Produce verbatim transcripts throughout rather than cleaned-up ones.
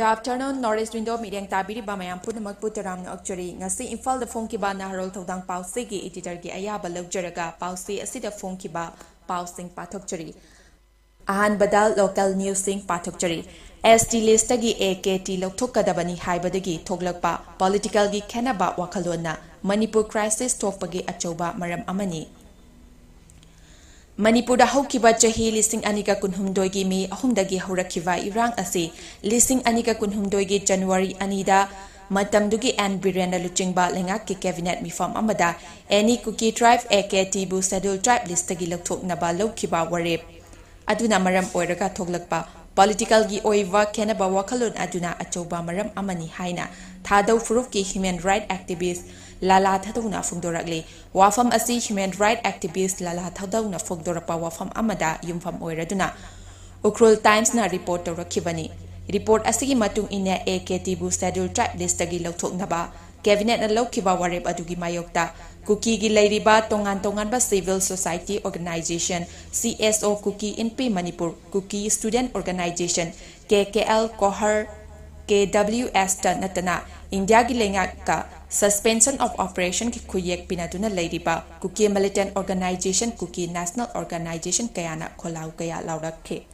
Good afternoon, North East Window ꯃꯤꯠꯌꯦꯡ ꯇꯥꯕꯤꯔꯤꯕ ꯃꯌꯥꯝ ꯄꯨꯝꯅꯃꯛꯄꯨ ꯇꯔꯥꯝꯅ ꯑꯣꯛꯆꯔꯤ꯫ ꯉꯁꯤ ꯏꯝꯐꯥꯜꯗ ꯐꯣꯡꯈꯤꯕ ꯅꯍꯥꯔꯣꯜ ꯊꯧꯗꯥꯡ ꯄꯥꯎꯆꯦꯒꯤ editorꯒꯤ ꯑꯌꯥꯕ ꯂꯧꯖꯔꯒ ꯄꯥꯎꯆꯦ ꯑꯁꯤꯗ ꯐꯣꯡꯈꯤꯕ ꯄꯥꯎꯁꯤꯡ ꯄꯥꯊꯣꯛꯆꯔꯤ꯫ ꯑꯍꯥꯟꯕꯗ local newsꯁꯤꯡ ꯄꯥꯊꯣꯛꯆꯔꯤ꯫ S T listꯇꯒꯤ A K T ꯂꯧꯊꯣꯛꯀꯗꯕꯅꯤ ꯍꯥꯏꯕꯗꯒꯤ ꯊꯣꯛꯂꯛꯄ politicalꯒꯤ ꯈꯦꯟꯅꯕ ꯋꯥꯈꯜꯂꯣꯟꯅ ꯃꯅꯤꯄꯨꯔ crisis ꯊꯣꯛꯄꯒꯤ ꯑꯆꯧꯕ ꯃꯔꯝ ꯑꯃꯅꯤ꯫ ꯃꯅꯤꯄꯨꯔꯗ ꯍꯧꯈꯤꯕ ꯆꯍꯤ ꯂꯤꯁꯤꯡ ꯑꯅꯤꯒ ꯀꯨꯟꯍꯨꯝꯗꯣꯏꯒꯤ ꯃꯦ ꯑꯍꯨꯝꯗꯒꯤ ꯍꯧꯔꯛꯈꯤꯕ ꯏꯔꯥꯡ ꯑꯁꯤ ꯂꯤꯁꯤꯡ ꯑꯅꯤꯒ ꯀꯨꯟꯍꯨꯝꯗꯣꯏꯒꯤ ꯖꯅꯋꯥꯔꯤ ꯑꯅꯤꯗ ꯃꯇꯝꯗꯨꯒꯤ N ꯕꯤꯔꯦꯟꯅ ꯂꯨꯆꯤꯡꯕ ꯂꯩꯉꯥꯛꯀꯤ cabinet ꯃꯤꯐꯝ ꯑꯃꯗ any Kuki tribe A K Tꯕꯨ Scheduled Tribe listꯇꯒꯤ ꯂꯧꯊꯣꯛꯅꯕ ꯂꯧꯈꯤꯕ ꯋꯥꯔꯦꯞ ꯑꯗꯨꯅ ꯃꯔꯝ ꯑꯣꯏꯔꯒ ꯊꯣꯛꯂꯛꯄ politicalꯒꯤ ꯑꯣꯏꯕ ꯈꯦꯟꯅꯕ ꯋꯥꯈꯜꯂꯣꯟ ꯑꯗꯨꯅ ꯑꯆꯧꯕ ꯃꯔꯝ ꯑꯃꯅꯤ ꯍꯥꯏꯅ ꯊꯥꯗꯧ ꯐꯨꯔꯨꯞꯀꯤ human right activist ꯂꯥꯂꯥ ꯊꯥꯗꯧꯅ ꯐꯣꯡꯗꯣꯔꯛꯂꯤ꯫ ꯋꯥꯐꯝ ꯑꯁꯤ human right activist ꯂꯥꯂꯥ ꯊꯥꯗꯧꯅ ꯐꯣꯡꯗꯣꯔꯛꯄ ꯋꯥꯐꯝ ꯑꯃꯗ ꯌꯨꯝꯐꯝ ꯑꯣꯏꯔꯗꯨꯅ ꯎꯈ꯭ꯔꯨꯜ Timesꯅ report ꯇꯧꯔꯛꯈꯤꯕꯅꯤ꯫ Report ꯑꯁꯤꯒꯤ ꯃꯇꯨꯡ ꯏꯟꯅ A K Tꯕꯨ Scheduled Tribe listꯇꯒꯤ ꯂꯧꯊꯣꯛꯅꯕ cabinetꯅ ꯂꯧꯈꯤꯕ ꯋꯥꯔꯦꯞ ꯑꯗꯨꯒꯤ ꯃꯥꯌꯣꯛꯇ ꯀꯨꯀꯤꯒꯤ ꯂꯩꯔꯤꯕ ꯇꯣꯉꯥꯟ ꯇꯣꯉꯥꯟꯕ civil society organization, C S O, Kuki Inpi Manipur, Kuki Student Organization, K K L, COHR, K W Sꯇ ꯅꯠꯇꯅ ꯏꯟꯗꯤꯌꯥꯒꯤ ꯂꯩꯉꯥꯛꯀ suspension of operationꯒꯤ ꯈꯨꯌꯦꯛ ꯄꯤꯅꯗꯨꯅ ꯂꯩꯔꯤꯕ ꯀꯨꯀꯤ militant organization, ꯀꯨꯀꯤ national organization ꯀꯌꯥꯅ ꯈꯣꯜꯂꯥꯎ ꯀꯌꯥ ꯂꯥꯎꯔꯛꯈꯤ꯫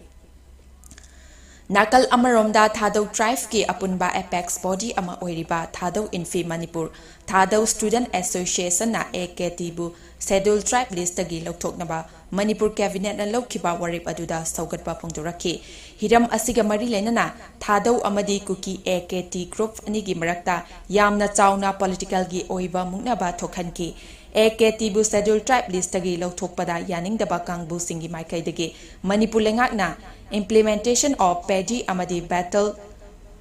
ꯅꯥꯀꯜ ꯑꯃꯔꯣꯝꯗ ꯊꯥꯗꯧ tribeꯀꯤ ꯑꯄꯨꯟꯕ apex body ꯑꯃ ꯑꯣꯏꯔꯤꯕ ꯊꯥꯗꯧ ꯏꯟꯐꯤ ꯃꯅꯤꯄꯨꯔ, ꯊꯥꯗꯧ Student Associationꯅ A K Tꯕꯨ Scheduled Tribe listꯇꯒꯤ ꯂꯧꯊꯣꯛꯅꯕ ꯃꯅꯤꯄꯨꯔ cabinetꯅ ꯂꯧꯈꯤꯕ ꯋꯥꯔꯦꯞ ꯑꯗꯨꯗ ꯁꯧꯒꯠꯄ ꯐꯣꯡꯗꯣꯔꯛꯈꯤ꯫ ꯍꯤꯔꯝ ꯑꯁꯤꯒ ꯃꯔꯤ ꯂꯩꯅꯅ ꯊꯥꯗꯧ ꯑꯃꯗꯤ ꯀꯨꯀꯤ A K T group ꯑꯅꯤꯒꯤ ꯃꯔꯛꯇ ꯌꯥꯝꯅ ꯆꯥꯎꯅ politicalꯒꯤ ꯑꯣꯏꯕ ꯃꯨꯛꯅꯕ ꯊꯣꯛꯍꯟꯈꯤ꯫ A K Tꯕꯨ Scheduled Tribe listꯇꯒꯤ ꯂꯧꯊꯣꯛꯄꯗ ꯌꯥꯅꯤꯡꯗꯕ ꯀꯥꯡꯕꯨꯁꯤꯡꯒꯤ ꯃꯥꯏꯀꯩꯗꯒꯤ ꯃꯅꯤꯄꯨꯔ ꯂꯩꯉꯥꯛꯅ Implementation of Paddy ꯑꯃꯗꯤ Betel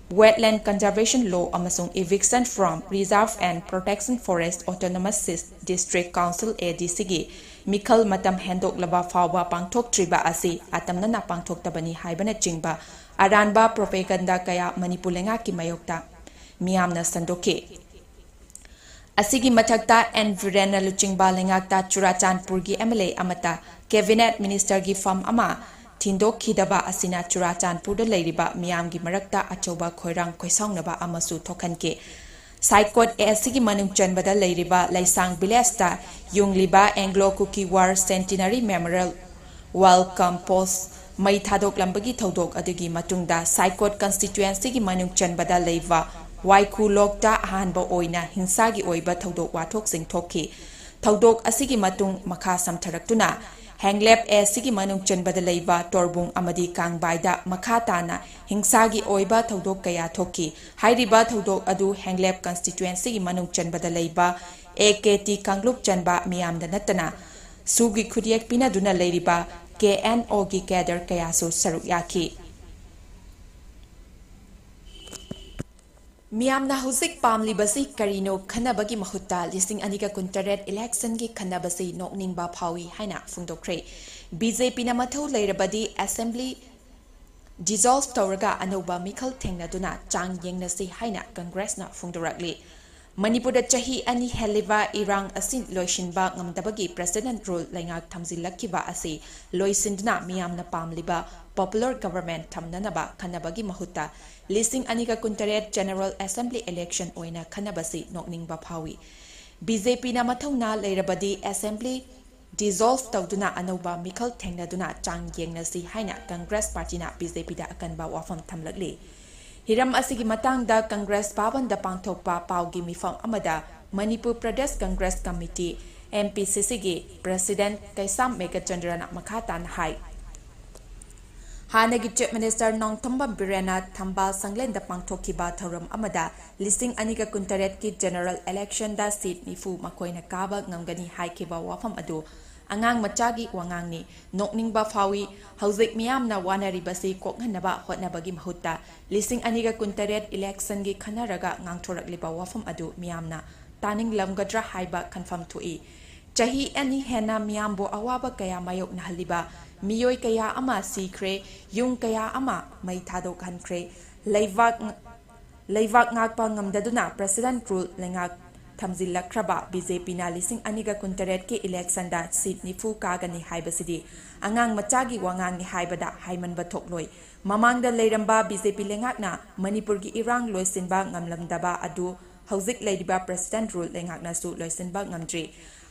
Wetland Conservation Law ꯑꯃꯁꯨꯡ Eviction from Reserve and Protection Forest Autonomous District Council, A D Cꯒꯤ ꯃꯤꯈꯜ ꯃꯇꯝ ꯍꯦꯟꯗꯣꯛꯂꯕ ꯐꯥꯎꯕ ꯄꯥꯡꯊꯣꯛꯇ꯭ꯔꯤꯕ ꯑꯁꯤ ꯑꯇꯝꯅꯅ ꯄꯥꯡꯊꯣꯛꯇꯕꯅꯤ ꯍꯥꯏꯕꯅꯆꯤꯡꯕ ꯑꯔꯥꯟꯕ propaganda ꯀꯌꯥ ꯃꯅꯤꯄꯨꯔ ꯂꯩꯉꯥꯛꯀꯤ ꯃꯥꯌꯣꯛꯇ ꯃꯤꯌꯥꯝꯅ ꯁꯟꯗꯣꯛꯈꯤ꯫ ꯑꯁꯤꯒꯤ ꯃꯊꯛꯇ N ꯕꯤꯔꯦꯟꯅ ꯂꯨꯆꯤꯡꯕ ꯂꯩꯉꯥꯛꯇ ꯆꯨꯔꯥꯆꯥꯟꯄꯨꯔꯒꯤ M L A ꯑꯃꯠꯇ, cabinet ministerꯒꯤ firm ꯑꯃ, ꯊꯤꯟꯗꯣꯛꯈꯤꯗꯕ ꯑꯁꯤꯅ ꯆꯨꯔꯥꯆꯥꯟꯄꯨꯔꯗ ꯂꯩꯔꯤꯕ ꯃꯤꯌꯥꯝꯒꯤ ꯃꯔꯛꯇ ꯑꯆꯧꯕ ꯈꯣꯏꯔꯥꯡ ꯈꯣꯏꯁꯥꯎꯅꯕ ꯑꯃꯁꯨ ꯊꯣꯛꯍꯟꯈꯤ꯫ ꯁꯥꯏꯀꯣꯠ ꯑꯦ ꯑꯁꯤꯒꯤ ꯃꯅꯨꯡ ꯆꯟꯕꯗ ꯂꯩꯔꯤꯕ ꯂꯩꯁꯥꯡ ꯚꯤꯂꯦꯖꯇ ꯌꯨꯡꯂꯤꯕ ꯑꯦꯡꯒ꯭ꯂꯣ ꯀꯨꯀꯤ ꯋꯥꯔ ꯁꯦꯟꯇꯤꯅꯔꯤ ꯃꯦꯃꯣꯔꯤꯌꯦꯜ ꯋꯥꯜ ꯀꯝ ꯄꯣꯁ ꯃꯩ ꯊꯥꯗꯣꯛꯂꯝꯕꯒꯤ ꯊꯧꯗꯣꯛ ꯑꯗꯨꯒꯤ ꯃꯇꯨꯡꯗ ꯁꯥꯏꯀꯣꯠ ꯀꯟꯁꯇꯤꯇ꯭ꯋꯦꯟꯁꯤꯒꯤ ꯃꯅꯨꯡ ꯆꯟꯕꯗ ꯂꯩꯕ ꯋꯥꯏꯈꯨ ꯂꯣꯛꯇ ꯑꯍꯥꯟꯕ ꯑꯣꯏꯅ ꯍꯤꯡꯁꯥꯒꯤ ꯑꯣꯏꯕ ꯊꯧꯗꯣꯛ ꯋꯥꯊꯣꯛꯁꯤꯡ ꯊꯣꯛꯈꯤ꯫ ꯊꯧꯗꯣꯛ ꯑꯁꯤꯒꯤ ꯃꯇꯨꯡ ꯃꯈꯥ ꯁꯝꯊꯔꯛꯇꯨꯅ ꯍꯦꯡꯂꯦꯞ ꯑꯦ ꯑꯁꯤꯒꯤ ꯃꯅꯨꯡ ꯆꯟꯕꯗ ꯂꯩꯕ ꯇꯣꯔꯕꯨꯡ ꯑꯃꯗꯤ ꯀꯥꯡꯕꯥꯏꯗ ꯃꯈꯥ ꯇꯥꯅ ꯍꯤꯡꯁꯥꯒꯤ ꯑꯣꯏꯕ ꯊꯧꯗꯣꯛ ꯀꯌꯥ ꯊꯣꯛꯈꯤ꯫ ꯍꯥꯏꯔꯤꯕ ꯊꯧꯗꯣꯛ ꯑꯗꯨ ꯍꯦꯡꯂꯦꯞ ꯀꯟꯁꯇꯤꯇ꯭ꯋꯦꯟꯁꯤꯒꯤ ꯃꯅꯨꯡ ꯆꯟꯕꯗ ꯂꯩꯕ ꯑꯦ ꯀꯦ ꯇꯤ ꯀꯥꯡꯂꯨꯞ ꯆꯟꯕ ꯃꯤꯌꯥꯝꯗ ꯅꯠꯇꯅ ꯁꯨꯒꯤ ꯈꯨꯠꯌꯦꯛ ꯄꯤꯅꯗꯨꯅ ꯂꯩꯔꯤꯕ ꯀꯦ ꯑꯦꯟ ꯑꯣꯒꯤ ꯀꯦꯗꯔ ꯀꯌꯥꯁꯨ ꯁꯔꯨꯛ ꯌꯥꯈꯤ꯫ ꯃꯤꯌꯥꯝꯅ ꯍꯧꯖꯤꯛ ꯄꯥꯝꯂꯤꯕꯁꯤ ꯀꯔꯤꯅꯣ ꯈꯟꯅꯕꯒꯤ ꯃꯍꯨꯠꯇ ꯂꯤꯁꯤꯡ ꯑꯅꯤꯒ ꯀꯨꯟꯇꯔꯦꯠ ꯏꯂꯦꯛꯁꯟꯒꯤ ꯈꯟꯅꯕꯁꯤ ꯅꯣꯛꯅꯤꯡꯕ ꯐꯥꯎꯏ ꯍꯥꯏꯅ ꯐꯣꯡꯗꯣꯛꯈ꯭ꯔꯦ꯫ ꯕꯤ ꯖꯦ ꯄꯤꯅ ꯃꯊꯧ ꯂꯩꯔꯕꯗꯤ ꯑꯦꯁꯦꯝꯕ꯭ꯂꯤ ꯗꯤꯖꯣꯜꯚ ꯇꯧꯔꯒ ꯑꯅꯧꯕ ꯃꯤꯈꯜ ꯊꯦꯡꯅꯗꯨꯅ ꯆꯥꯡ ꯌꯦꯡꯅꯁꯤ ꯍꯥꯏꯅ ꯀꯪꯒ꯭ꯔꯦꯁꯅ ꯐꯣꯡꯗꯣꯔꯛꯂꯤ꯫ ꯃꯅꯤꯄꯨꯔꯗ ꯆꯍꯤ ꯑꯅꯤ ꯍꯦꯜꯂꯤꯕ ꯏꯔꯥꯡ ꯑꯁꯤ ꯂꯣꯏꯁꯤꯟꯕ ꯉꯝꯗꯕꯒꯤ ꯄ꯭ꯔꯦꯁꯤꯗꯦꯟꯠ ꯔꯨꯜ ꯂꯩꯉꯥꯛ ꯊꯝꯖꯤꯜꯂꯛꯈꯤꯕ ꯑꯁꯤ ꯂꯣꯏꯁꯤꯟꯗꯨꯅ ꯃꯤꯌꯥꯝꯅ ꯄꯥꯝꯂꯤꯕ ꯄꯣꯄꯨꯂꯔ ꯒꯚꯔꯟꯃꯦꯟꯠ ꯊꯝꯅꯅꯕ ꯈꯟꯅꯕꯒꯤ ꯃꯍꯨꯠꯇ ꯂꯤꯁꯤꯡ ꯑꯅꯤꯒ ꯀꯨꯟꯇꯔꯦꯠ ꯖꯦꯅꯔꯦꯜ ꯑꯦꯁꯦꯝꯕ꯭ꯂꯤ ꯏꯂꯦꯛꯁꯟ ꯑꯣꯏꯅ ꯈꯟꯅꯕꯁꯤ ꯅꯣꯛꯅꯤꯡꯕ ꯐꯥꯎꯏ꯫ ꯕꯤ ꯖꯦ ꯄꯤꯅ ꯃꯊꯧꯅꯥ ꯂꯩꯔꯕꯗꯤ ꯑꯦꯁꯦꯝꯕ꯭ꯂꯤ ꯗꯤꯖꯣꯜꯚ ꯇꯧꯗꯨꯅ ꯑꯅꯧꯕ ꯃꯤꯈꯜ ꯊꯦꯡꯅꯗꯨꯅ ꯆꯥꯡ ꯌꯦꯡꯅꯁꯤ ꯍꯥꯏꯅ ꯀꯪꯒ꯭ꯔꯦꯁ ꯄꯥꯔꯇꯤꯅ ꯕꯤ ꯖꯦ ꯄꯤꯗ ꯑꯀꯟꯕ ꯋꯥꯐꯝ ꯊꯝꯂꯛꯂꯤ꯫ ꯍꯤꯔꯝ ꯑꯁꯤꯒꯤ ꯃꯇꯥꯡꯗ ꯀꯪꯒ꯭ꯔꯦꯁ ꯚꯥꯕꯟꯗ ꯄꯥꯡꯊꯣꯛꯄ ꯄꯥꯎꯒꯤ ꯃꯤꯐꯝ ꯑꯃꯗ Manipur Pradesh Congress committee, M P ꯁꯤ ꯁꯤꯒꯤ ꯄ꯭ꯔꯦꯁꯤꯗꯦꯟꯠ ꯀꯩꯁꯥꯝ ꯃꯦꯘꯆꯟꯗ꯭ꯔꯅ ꯃꯈꯥ ꯇꯥꯅ ꯍꯥꯏ꯫ ꯍꯥꯟꯅꯒꯤ ꯆꯤꯐ ꯃꯤꯅꯤꯁꯇꯔ ꯅꯣꯡꯊꯣꯝꯕꯝ ꯕꯤꯔꯦꯟꯅ ꯊꯝꯕꯥꯜ ꯁꯪꯂꯦꯟꯗ ꯄꯥꯡꯊꯣꯛꯈꯤꯕ ꯊꯧꯔꯝ ꯑꯃꯗ ꯂꯤꯁꯤꯡ ꯑꯅꯤꯒ ꯀꯨꯟꯇꯔꯦꯠꯀꯤ ꯖꯦꯅꯔꯦꯜ ꯏꯂꯦꯛꯁꯟꯗ ꯁꯤꯠ ꯅꯤꯐꯨ ꯃꯈꯣꯏꯅ ꯀꯥꯕ ꯉꯝꯒꯅꯤ ꯍꯥꯏꯈꯤꯕ ꯋꯥꯐꯝ ꯑꯗꯨ ꯑꯉꯥꯡ ꯃꯆꯥꯒꯤ ꯋꯥꯉꯥꯡꯅꯤ, ꯅꯣꯛꯅꯤꯡꯕ ꯐꯥꯎꯏ꯫ ꯍꯧꯖꯤꯛ ꯃꯤꯌꯥꯝꯅ ꯋꯥꯅꯔꯤꯕꯁꯤ ꯀꯣꯛꯍꯟꯅꯕ ꯍꯣꯠꯅꯕꯒꯤ ꯃꯍꯨꯠꯇ ꯂꯤꯁꯤꯡ ꯑꯅꯤꯒ ꯀꯨꯟꯇꯔꯦꯠ ꯏꯂꯦꯛꯁꯟꯒꯤ ꯈꯟꯅꯔꯒ ꯉꯥꯡꯊꯣꯔꯛꯂꯤꯕ ꯋꯥꯐꯝ ꯑꯗꯨ ꯃꯤꯌꯥꯝꯅ ꯇꯥꯅꯤꯡꯂꯝꯒꯗ꯭ꯔꯥ ꯍꯥꯏꯕ ꯈꯟꯐꯝ ꯊꯣꯛꯏ꯫ ꯆꯍꯤ ꯑꯅꯤ ꯍꯦꯟꯅ ꯃꯤꯌꯥꯝꯕꯨ ꯑꯋꯥꯕ ꯀꯌꯥ ꯃꯥꯌꯣꯛꯅꯍꯜꯂꯤꯕ ꯃꯤꯑꯣꯏ ꯀꯌꯥ ꯑꯃ ꯁꯤꯈ꯭ꯔꯦ, ꯌꯨꯝ ꯀꯌꯥ ꯑꯃ ꯃꯩ ꯊꯥꯗꯣꯛꯍꯟꯈ꯭ꯔꯦ, ꯂꯩꯕꯥꯛ, ꯂꯩꯕꯥꯛ ꯉꯥꯛꯄ ꯉꯝꯗꯗꯨꯅ ꯄ꯭ꯔꯦꯁꯤꯗꯦꯟꯠ ꯔꯨꯜ ꯂꯩꯉꯥꯛ ꯊꯝꯖꯤꯜꯂꯛꯈ꯭ꯔꯕ ꯕꯤ ꯖꯦ ꯄꯤꯅ ꯂꯤꯁꯤꯡ ꯑꯅꯤꯒ ꯀꯨꯟꯇꯔꯦꯠꯀꯤ ꯏꯂꯦꯛꯁꯟꯗ ꯁꯤꯠ ꯅꯤꯐꯨ ꯀꯥꯒꯅꯤ ꯍꯥꯏꯕꯁꯤꯗꯤ ꯑꯉꯥꯡ ꯃꯆꯥꯒꯤ ꯋꯥꯉꯥꯡꯅꯤ ꯍꯥꯏꯕꯗ ꯍꯥꯏꯃꯟꯕ ꯊꯣꯛꯂꯣꯏ꯫ ꯃꯃꯥꯡꯗ ꯂꯩꯔꯝꯕ ꯕꯤ ꯖꯦ ꯄꯤ ꯂꯩꯉꯥꯛꯅ ꯃꯅꯤꯄꯨꯔꯒꯤ ꯏꯔꯥꯡ ꯂꯣꯏꯁꯤꯟꯕ ꯉꯝꯂꯝꯗꯕ ꯑꯗꯨ ꯍꯧꯖꯤꯛ ꯂꯩꯔꯤꯕ ꯄ꯭ꯔꯦꯁꯤꯗꯦꯟꯠ ꯔꯨꯜ ꯂꯩꯉꯥꯛꯅꯁꯨ ꯂꯣꯏꯁꯤꯟꯕ ꯉꯝꯗ꯭ꯔꯤ꯫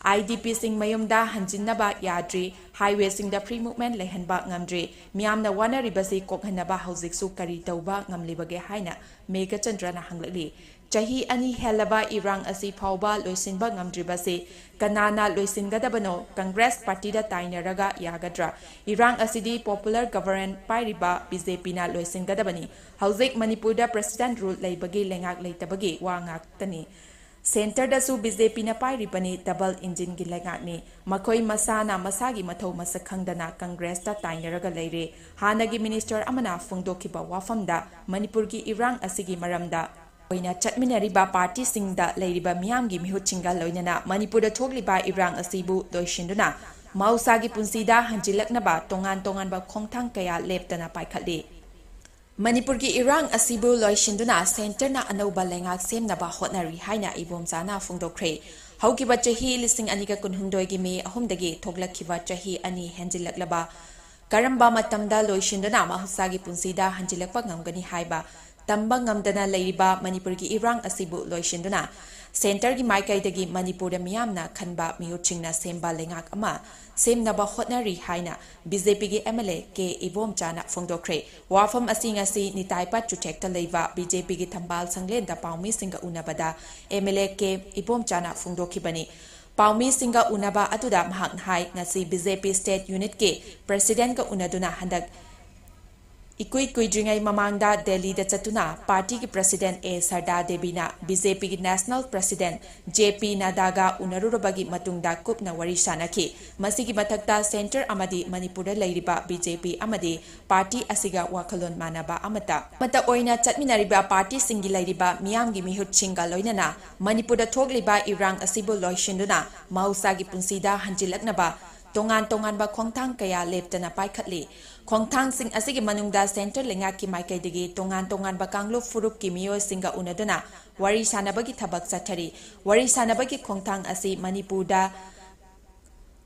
ꯑꯥꯏ ꯗꯤ ꯄꯤꯁꯤꯡ ꯃꯌꯨꯝꯗ ꯍꯟꯖꯤꯟꯅꯕ ꯌꯥꯗ꯭ꯔꯤ, ꯍꯥꯏꯋꯦꯁꯤꯡꯗ ꯐ꯭ꯔꯤ ꯃꯨꯚꯃꯦꯟꯠ ꯂꯩꯍꯟꯕ ꯉꯝꯗ꯭ꯔꯤ꯫ ꯃꯤꯌꯥꯝꯅ ꯋꯥꯅꯔꯤꯕꯁꯤ ꯀꯣꯛꯍꯟꯅꯕ ꯍꯧꯖꯤꯛꯁꯨ ꯀꯔꯤ ꯇꯧꯕ ꯉꯝꯂꯤꯕꯒꯦ ꯍꯥꯏꯅ ꯃꯦꯘꯆꯟꯗ꯭ꯔꯅ ꯍꯪꯂꯛꯂꯤ꯫ ꯆꯍꯤ ꯑꯅꯤ ꯍꯦꯜꯂꯕ ꯏꯔꯥꯡ ꯑꯁꯤ ꯐꯥꯎꯕ ꯂꯣꯏꯁꯤꯟꯕ ꯉꯝꯗ꯭ꯔꯤꯕꯁꯤ ꯀꯅꯥꯅ ꯂꯣꯏꯁꯤꯟꯒꯗꯕꯅꯣ? ꯀꯪꯒ꯭ꯔꯦꯁ ꯄꯥꯔꯇꯤꯗ ꯇꯥꯏꯅꯔꯒ ꯌꯥꯒꯗ꯭ꯔꯥ? ꯏꯔꯥꯡ ꯑꯁꯤꯗꯤ ꯄꯣꯄꯨꯂꯔ ꯒꯚꯔꯟꯃꯦꯟꯠ ꯄꯥꯏꯔꯤꯕ ꯕꯤ ꯖꯦ ꯄꯤꯅ ꯂꯣꯏꯁꯤꯟꯒꯗꯕꯅꯤ꯫ ꯍꯧꯖꯤꯛ ꯃꯅꯤꯄꯨꯔꯗ ꯄ꯭ꯔꯦꯁꯤꯗꯦꯟꯠ ꯔꯨꯜ ꯂꯩꯕꯒꯤ ꯂꯩꯉꯥꯛ ꯂꯩꯇꯕꯒꯤ ꯋꯥ ꯉꯥꯛꯇꯅꯤ꯫ ꯁꯦꯟꯇꯔꯗꯁꯨ ꯕꯤ ꯖꯦ ꯄꯤꯅ ꯄꯥꯏꯔꯤꯕꯅꯤ, ꯗꯕꯜ ꯏꯟꯖꯤꯟꯒꯤ ꯂꯩꯉꯥꯛꯅꯤ꯫ ꯃꯈꯣꯏ ꯃꯁꯥꯅ ꯃꯁꯥꯒꯤ ꯃꯊꯧ ꯃꯁꯛ ꯈꯪꯗꯅ ꯀꯪꯒ꯭ꯔꯦꯁꯇ ꯇꯥꯏꯅꯔꯒ ꯂꯩꯔꯦ꯫ ꯍꯥꯟꯅꯒꯤ ꯃꯤꯅꯤꯁꯇꯔ ꯑꯃꯅ ꯐꯣꯡꯗꯣꯛꯈꯤꯕ ꯋꯥꯐꯝꯗ ꯃꯅꯤꯄꯨꯔꯒꯤ ꯏꯔꯥꯡ ꯑꯁꯤꯒꯤ ꯃꯔꯝꯗ ꯑꯣꯏꯅ ꯆꯠꯃꯤꯟꯅꯔꯤꯕ ꯄꯥꯔꯇꯤꯁꯤꯡꯗ ꯂꯩꯔꯤꯕ ꯃꯤꯌꯥꯝꯒꯤ ꯃꯤꯍꯨꯠꯁꯤꯡꯒ ꯂꯣꯏꯅꯅ ꯃꯅꯤꯄꯨꯔꯗ ꯊꯣꯛꯂꯤꯕ ꯏꯔꯥꯡ ꯑꯁꯤꯕꯨ ꯂꯣꯏꯁꯤꯟꯗꯨꯅ ꯃꯍꯧꯁꯥꯒꯤ ꯄꯨꯟꯁꯤꯗ ꯍꯟꯖꯤꯜꯂꯛꯅꯕ ꯇꯣꯉꯥꯟ ꯇꯣꯉꯥꯟꯕ ꯈꯣꯡꯊꯥꯡ ꯀꯌꯥ ꯂꯦꯞꯇꯅ ꯄꯥꯏꯈꯠꯂꯤ꯫ ꯃꯅꯤꯄꯨꯔꯒꯤ ꯏꯔꯥꯡ ꯑꯁꯤꯕꯨ ꯂꯣꯏꯁꯤꯟꯗꯨꯅ ꯁꯦꯟꯇꯔꯅ ꯑꯅꯧꯕ ꯂꯩꯉꯥꯛ ꯁꯦꯝꯅꯕ ꯍꯣꯠꯅꯔꯤ ꯍꯥꯏꯅ ꯏꯕꯣꯝꯆꯥꯅ ꯐꯣꯡꯗꯣꯛꯈ꯭ꯔꯦ꯫ ꯍꯧꯈꯤꯕ ꯆꯍꯤ ꯂꯤꯁꯤꯡ ꯑꯅꯤꯒ ꯀꯨꯟꯍꯨꯝꯗꯣꯏꯒꯤ ꯃꯦ ꯑꯍꯨꯝꯗꯒꯤ ꯊꯣꯛꯂꯛꯈꯤꯕ ꯆꯍꯤ ꯑꯅꯤ ꯍꯦꯟꯖꯤꯜꯂꯛꯂꯕ ꯀꯔꯝꯕ ꯃꯇꯝꯗ ꯂꯣꯏꯁꯤꯟꯗꯨꯅ ꯃꯍꯧꯁꯥꯒꯤ ꯄꯨꯟꯁꯤꯗ ꯍꯟꯖꯤꯜꯂꯛꯄ ꯉꯝꯒꯅꯤ ꯍꯥꯏꯕ ꯇꯝꯕ ꯉꯝꯗꯅ ꯂꯩꯔꯤꯕ ꯃꯅꯤꯄꯨꯔꯒꯤ ꯏꯔꯥꯡ ꯑꯁꯤꯕꯨ ꯂꯣꯏꯁꯤꯟꯗꯨꯅ ꯁꯦꯟꯇꯔꯒꯤ ꯃꯥꯏꯀꯩꯗꯒꯤ ꯃꯅꯤꯄꯨꯔꯗ ꯃꯤꯌꯥꯝꯅ ꯈꯟꯕ ꯃꯤꯍꯨꯠꯁꯤꯡꯅ ꯁꯦꯝꯕ ꯂꯩꯉꯥꯛ ꯑꯃ ꯁꯦꯝꯅꯕ ꯍꯣꯠꯅꯔꯤ ꯍꯥꯏꯅ ꯕꯤ ꯖꯦ ꯄꯤꯒꯤ ꯑꯦꯝ ꯑꯦꯜ ꯑꯦ ꯀꯦ ꯏꯕꯣꯝꯆꯥꯅ ꯐꯣꯡꯗꯣꯛꯈ꯭ꯔꯦ꯫ ꯋꯥꯐꯝ ꯑꯁꯤ ꯉꯁꯤ ꯅꯤꯇꯥꯏꯄꯥꯠ ꯆꯨꯊꯦꯛꯇ ꯂꯩꯕ ꯕꯤ ꯖꯦ ꯄꯤꯒꯤ ꯊꯝꯕꯥꯜ ꯁꯪꯂꯦꯟꯗ ꯄꯥꯎꯃꯤꯁꯤꯡꯒ ꯎꯅꯕꯗ ꯑꯦꯝ ꯑꯦꯜ ꯑꯦ ꯀꯦ ꯏꯕꯣꯝꯆꯥꯅ ꯐꯣꯡꯗꯣꯛꯈꯤꯕꯅꯤ꯫ ꯄꯥꯎꯃꯤꯁꯤꯡꯒ ꯎꯅꯕ ꯑꯗꯨꯗ ꯃꯍꯥꯛꯅ ꯍꯥꯏ, ꯉꯁꯤ ꯕꯤ ꯖꯦ ꯄꯤ ꯁ꯭ꯇꯦꯠ ꯌꯨꯅꯤꯠꯀꯤ ꯄ꯭ꯔꯦꯁꯤꯗꯦꯟꯠꯀ ꯎꯅꯗꯨꯅ ꯍꯟꯗꯛ ꯏꯀꯨꯏ ꯀꯨꯏꯗ꯭ꯔꯤꯉꯩ ꯃꯃꯥꯡꯗ ꯗꯦꯜꯂꯤꯗ ꯆꯠꯇꯨꯅ ꯄꯥꯔꯇꯤꯒꯤ ꯄ꯭ꯔꯦꯁꯤꯗꯦꯟꯠ ꯑꯦ ꯁꯔꯗꯥ ꯗꯦꯕꯤꯅ ꯕꯤ ꯖꯦ ꯄꯤꯒꯤ ꯅꯦꯁꯅꯦꯜ ꯄ꯭ꯔꯦꯁꯤꯗꯦꯟꯠ ꯖꯦ ꯄꯤ ꯅꯗꯥꯒ ꯎꯅꯔꯨꯔꯕꯒꯤ ꯃꯇꯨꯡꯗ ꯀꯨꯞꯅ ꯋꯥꯔꯤ ꯁꯥꯅꯈꯤ꯫ ꯃꯁꯤꯒꯤ ꯃꯊꯛꯇ ꯁꯦꯟꯇꯔ ꯑꯃꯗꯤ ꯃꯅꯤꯄꯨꯔꯗ ꯂꯩꯔꯤꯕ ꯕꯤ ꯖꯦ ꯄꯤ ꯑꯃꯗꯤ ꯄꯥꯔꯇꯤ ꯑꯁꯤꯒ ꯋꯥꯈꯜꯂꯣꯟ ꯃꯥꯟꯅꯕ ꯑꯃꯠꯇ, ꯑꯃꯠꯇ ꯑꯣꯏꯅ ꯆꯠꯃꯤꯟꯅꯔꯤꯕ ꯄꯥꯔꯇꯤꯁꯤꯡꯒꯤ ꯂꯩꯔꯤꯕ ꯃꯤꯌꯥꯝꯒꯤ ꯃꯤꯍꯨꯠꯁꯤꯡꯒ ꯂꯣꯏꯅꯅ ꯃꯅꯤꯄꯨꯔꯗ ꯊꯣꯛꯂꯤꯕ ꯏꯔꯥꯡ ꯑꯁꯤꯕꯨ ꯂꯣꯏꯁꯤꯟꯗꯨꯅ ꯃꯍꯧꯁꯥꯒꯤ ꯄꯨꯟꯁꯤꯗ ꯍꯟꯖꯤꯜꯂꯛꯅꯕ ꯇꯣꯉꯥꯟ ꯇꯣꯉꯥꯟꯕ ꯈꯣꯡꯊꯥꯡ ꯀꯌꯥ ꯂꯦꯞꯇꯅ ꯄꯥꯏꯈꯠꯂꯤ꯫ ꯈꯣꯡꯊꯥꯡꯁꯤꯡ ꯑꯁꯤꯒꯤ ꯃꯅꯨꯡꯗ centre ꯂꯩꯉꯥꯛꯀꯤ ꯃꯥꯏꯀꯩꯗꯒꯤ ꯇꯣꯉꯥꯟ ꯇꯣꯉꯥꯟꯕ ꯀꯥꯡꯂꯨꯞ ꯐꯨꯔꯨꯞꯀꯤ ꯃꯤꯑꯣꯏꯁꯤꯡꯒ ꯎꯅꯗꯨꯅ ꯋꯥꯔꯤ ꯁꯥꯅꯕꯒꯤ ꯊꯕꯛ ꯆꯠꯊꯔꯤ꯫ ꯋꯥꯔꯤ ꯁꯥꯅꯕꯒꯤ ꯈꯣꯡꯊꯥꯡ ꯑꯁꯤ ꯃꯅꯤꯄꯨꯔꯗ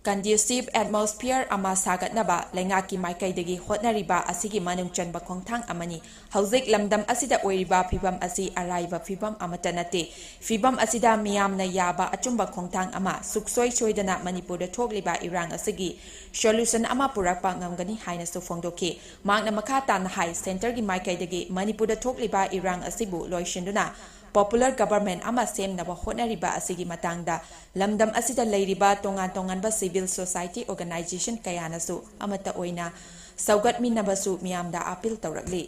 conducive atmosphere ꯑꯃ ꯁꯥꯒꯠꯅꯕ ꯂꯩꯉꯥꯛꯀꯤ ꯃꯥꯏꯀꯩꯗꯒꯤ ꯍꯣꯠꯅꯔꯤꯕ ꯑꯁꯤꯒꯤ ꯃꯅꯨꯡ ꯆꯟꯕ ꯈꯣꯡꯊꯥꯡ ꯑꯃꯅꯤ꯫ ꯍꯧꯖꯤꯛ ꯂꯝꯗꯝ ꯑꯁꯤꯗ ꯑꯣꯏꯔꯤꯕ ꯐꯤꯚꯝ ꯑꯁꯤ ꯑꯔꯥꯏꯕ ꯐꯤꯚꯝ ꯑꯃꯠꯇ ꯅꯠꯇꯦ꯫ ꯐꯤꯚꯝ ꯑꯁꯤꯗ ꯃꯤꯌꯥꯝꯅ ꯌꯥꯕ ꯑꯆꯨꯝꯕ ꯈꯣꯡꯊꯥꯡ ꯑꯃ, ꯁꯨꯛꯁꯣꯏ ꯁꯣꯏꯗꯅ ꯃꯅꯤꯄꯨꯔꯗ ꯊꯣꯛꯂꯤꯕ ꯏꯔꯥꯡ ꯑꯁꯤꯒꯤ solution ꯑꯃ ꯄꯨꯔꯛꯄ ꯉꯝꯒꯅꯤ ꯍꯥꯏꯅꯁꯨ ꯐꯣꯡꯗꯣꯛꯈꯤ꯫ ꯃꯍꯥꯛꯅ ꯃꯈꯥ ꯇꯥꯅ ꯍꯥꯏ, centreꯒꯤ ꯃꯥꯏꯀꯩꯗꯒꯤ ꯃꯅꯤꯄꯨꯔꯗ ꯊꯣꯛꯂꯤꯕ ꯏꯔꯥꯡ ꯑꯁꯤꯕꯨ ꯂꯣꯏꯁꯤꯟꯗꯨꯅ popular government ꯑꯃ ꯁꯦꯝꯅꯕ ꯍꯣꯠꯅꯔꯤꯕ ꯑꯁꯤꯒꯤ ꯃꯇꯥꯡꯗ ꯂꯝꯗꯝ ꯑꯁꯤꯗ ꯂꯩꯔꯤꯕ ꯇꯣꯉꯥꯟ ꯇꯣꯉꯥꯟꯕ civil society organisation ꯀꯌꯥꯅꯁꯨ ꯑꯃꯠꯇ ꯑꯣꯏꯅ ꯁꯧꯒꯠꯃꯤꯟꯅꯕꯁꯨ ꯃꯤꯌꯥꯝꯗ appeal ꯇꯧꯔꯛꯂꯤ꯫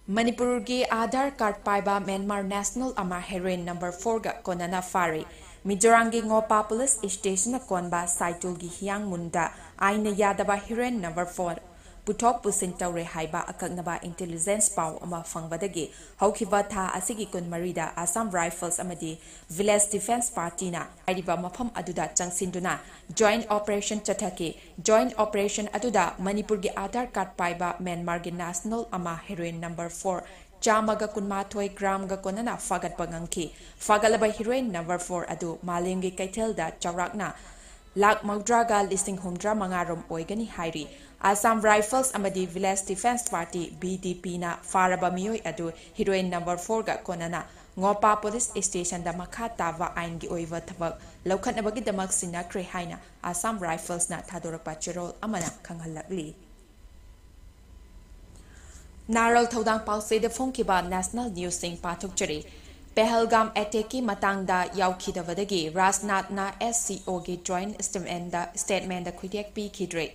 ꯃꯅꯤꯄꯨꯔꯒꯤ ꯑꯥꯙꯥꯔ card ꯄꯥꯏꯕ ꯃ꯭ꯌꯥꯟꯃꯥꯔ national ꯑꯃ heroin number fourꯒ ꯀꯣꯟꯅꯅ ꯐꯥꯔꯦ꯫ ꯃꯤꯖꯣꯔꯥꯝꯒꯤ ꯉꯣꯄꯥ police stationꯅ ꯀꯣꯟꯕ ꯁꯥꯏꯇꯨꯜꯒꯤ ꯍꯤꯌꯥꯡ ꯃꯨꯟꯗ ꯑꯥꯏꯟꯅ ꯌꯥꯗꯕ heroin number four ꯄꯨꯊꯣꯛ ꯄꯨꯁꯤꯟ ꯇꯧꯔꯦ ꯍꯥꯏꯕ ꯑꯀꯛꯅꯕ intelligence ꯄꯥꯎ ꯑꯃ ꯐꯪꯕꯗꯒꯤ ꯍꯧꯈꯤꯕ ꯊꯥ ꯑꯁꯤꯒꯤ ꯀꯨꯟꯃꯔꯤꯗ Assam Rifles ꯑꯃꯗꯤ Village Defence Partyꯅ ꯍꯥꯏꯔꯤꯕ ꯃꯐꯝ ꯑꯗꯨꯗ ꯆꯪꯁꯤꯟꯗꯨꯅ joint operation ꯆꯠꯊꯈꯤ꯫ Joint operation ꯑꯗꯨꯗ ꯃꯅꯤꯄꯨꯔꯒꯤ ꯑꯥꯙꯥꯔ card ꯄꯥꯏꯕ ꯃ꯭ꯌꯥꯟꯃꯥꯔꯒꯤ national ꯑꯃ heroin number four ꯆꯥꯝꯃꯒ ꯀꯨꯟꯃꯥꯊꯣꯏ gramꯒ ꯀꯣꯟꯅꯅ ꯐꯥꯒꯠꯄ ꯉꯝꯈꯤ꯫ ꯐꯥꯒꯠꯂꯕ heroin number four ꯑꯗꯨ ꯃꯥꯂꯦꯝꯒꯤ ꯀꯩꯊꯦꯜꯗ ꯆꯥꯎꯔꯥꯛꯅ ꯂꯥꯈ ꯃꯧꯗ꯭ꯔꯥꯒ ꯂꯤꯁꯤꯡ ꯍꯨꯝꯗ꯭ꯔꯥ ꯃꯉꯥ ꯔꯣꯝ ꯑꯣꯏꯒꯅꯤ ꯍꯥꯏꯔꯤ꯫ Assam Rifles ꯑꯃꯗꯤ Village Defence Party, VDPꯅ ꯐꯥꯔꯕ ꯃꯤꯑꯣꯏ ꯑꯗꯨ heroin number fourꯒ ꯀꯣꯟꯅꯅ ꯉꯣꯄꯥ police stationꯗ ꯃꯈꯥ ꯇꯥꯕ ꯑꯥꯏꯟꯒꯤ ꯑꯣꯏꯕ ꯊꯕꯛ ꯂꯧꯈꯠꯅꯕꯒꯤꯗꯃꯛ ꯁꯤꯟꯅꯈ꯭ꯔꯦ ꯍꯥꯏꯅ Assam Riflesꯅ ꯊꯥꯗꯣꯔꯛꯄ ꯆꯦꯔꯣꯜ ꯑꯃꯅ ꯈꯪꯍꯜꯂꯛꯂꯤ꯫ ꯅꯥꯔꯣꯜ ꯊꯧꯗꯥꯡ ꯄꯥꯎꯆꯦꯗ ꯐꯣꯡꯈꯤꯕ national newsꯁꯤꯡ ꯄꯥꯊꯣꯛꯆꯔꯤ꯫ ꯄꯦꯍꯜꯒꯥꯝ attackꯀꯤ ꯃꯇꯥꯡꯗ ꯌꯥꯎꯈꯤꯗꯕꯗꯒꯤ ꯔꯥꯖꯅꯥꯊꯅ SCOꯒꯤ joint statementꯗ, statementꯗ ꯈꯨꯠꯌꯦꯛ ꯄꯤꯈꯤꯗ꯭ꯔꯦ꯫